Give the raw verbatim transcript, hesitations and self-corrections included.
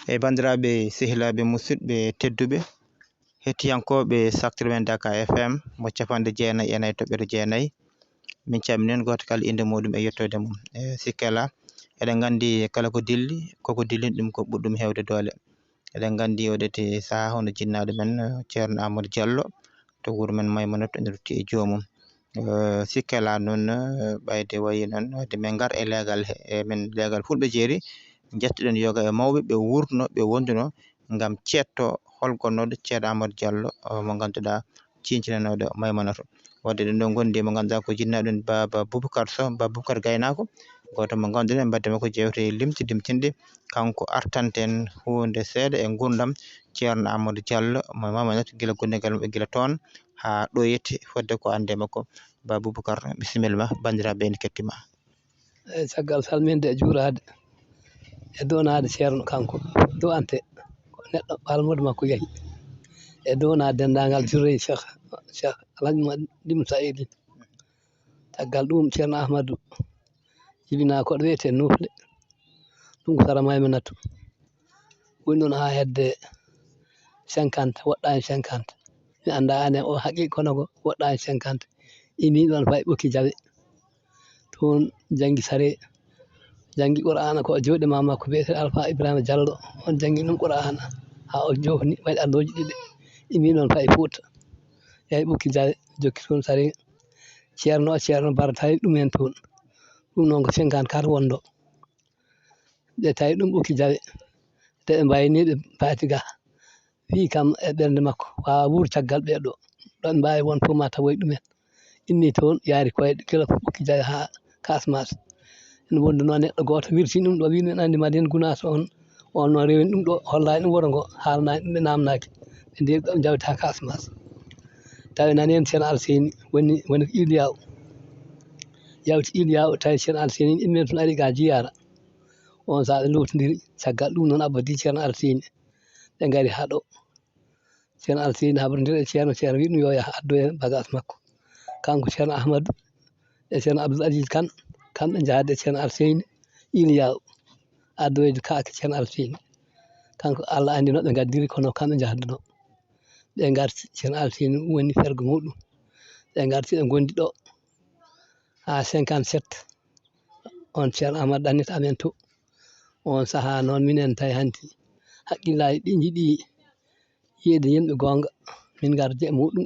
E banndiraaɓe, sehilaaɓe, musidɓe tedduɓe, hettiyankooɓe Saktiri men Dakar F M mo capanɗe jeenayi e nayi toɓɓere jeenayi, min calmini on gooto kala innde muuɗum e yettoode mum. E sikke alaa, eɗen nganndi kala ko dilli, koko dillini ɗum ko ɓuri ɗum heewde doole. Eɗen nganndi oɗo sahaa hono jinnaaɗo men, eh, Ceerno Amadou Diallo, to wuro men Maymanatu, ene rutti e joomum. Eh, sikke alaa noon, eh, ɓayde wayi noon, wadde men ngar e leegal he, e men leegal Fulɓe Jeeri, njettoɗen yoga e mawɓe, ɓe wuurno, ɓe wonduno ngam ceetto hol gonnooɗo Ceerno Amadou Diallo, eh, mo ngannduɗaa ciñcinanooɗo Maymanatu. Wadde ɗum ɗo ngondi mo ngannduɗaa ko jinnaaɗo men Baaba Boubacar Sow, Baaba Boubacar Gaynaako, gooto mo ngannduɗen mbadde makko jeewte limti limtinɗe. Kanko artanten huunde seeɗa e nguurndam Ceerno Amadou Diallo mo Maymanatu, gila gondegal maɓɓe gila toon haa ɗo yette, fodde ko annde makko. Baaba Boubacar, bisimilla ma, banndiraaɓe ene kettima. E caggal salminde e juuraade e doonaade Ceerno kanko do'ante, ko neɗɗo almuudo makko yahi e doonaade denndaangal jurre Cheikh, Cheikh Alhaji Mouhamadou Lim Saïdi. Caggal ɗum Ceerno Ahmadu jibinaa ko ɗo wiyetee Nufle, ɗum ko sara Maymanatu. Woni ɗon haa hedde cinquante, woɗɗaani cinquante. Mi anndaa ane o haqiiqa kono ko woɗɗaani cinquante. Immii ɗon fayi Ɓokki Jawe. Toon janngi sare, janngi Qur'aana ko e juuɗe maama makko biyeteeɗo Alfa Ibrahima Diallo. On janngi ɗum Qur'aana haa o joofni, waɗi allooji ɗiɗi. Immii ɗon fayi Fuuta. Yahi Ɓokki Jawe, jokki toon sare. Ceerno o, Ceerno Bara tawi ɗum heen toon. Ɗum noon ko cinquante-quatre wonɗo. Ɓe tawi ɗum Ɓokki Jawe. Nde ɓe mbayni ɓe paati ga. Fii kam e ɓernde makko, waawaa wuur caggal ɓee ɗo. Ɗo ɓe mbaawi won fof ma tawoy ɗumen. Inni toon, yaari koyɗe gila Ɓokki Jawe haa Kasmaas. Ene wondi noon neɗɗo gooto wirtini ɗum ɗo, wiyi, "Min anndi Madina Gunaas on, on noon rewini ɗum ɗo, hollaani ɗum wuro ngo, haalnaani ɗum, ɓe naamnaaki." Ɓe ndewi ɗo, ɓe njawti haa Kasmaas. Tawi nani heen Ceerno Alseyni woni, woni ko Iliyaw. Yawti Iliyaw, tawi Ceerno Alseyni immii toon, ari ga jiyaara. On sahaa ɓe luutondiri, caggal ɗum noon Abba di Ceerno Alseyni. Ɓe ngari haa ɗo. Ceerno Alseyni habrondiri e Ceerno, Ceerno wiyi ɗum yo yah addoya bagaas makko. Kanko Ceerno Ahmadu e Ceerno Abdul Aziz Kan, kamɓe njahade e Ceerno Alseyni Iliyaw, addoyde kaake Ceerno Alseyni. Kanko Allah anndi no ɓe ngaddiri, kono kamɓe njahduno. Ɓe ngarti, Ceerno Alseyni woni fergo muɗum. Ɓe ngarti, ɓe ngondi ɗo haa cinquante-sept. On Ceerno Ahmadu ɗannita amen to. On sahaa noon minen tawi hanti hakkillaaji ɗi njiɗi yiyeede yimɓe goonga, min ngarda e muɗum.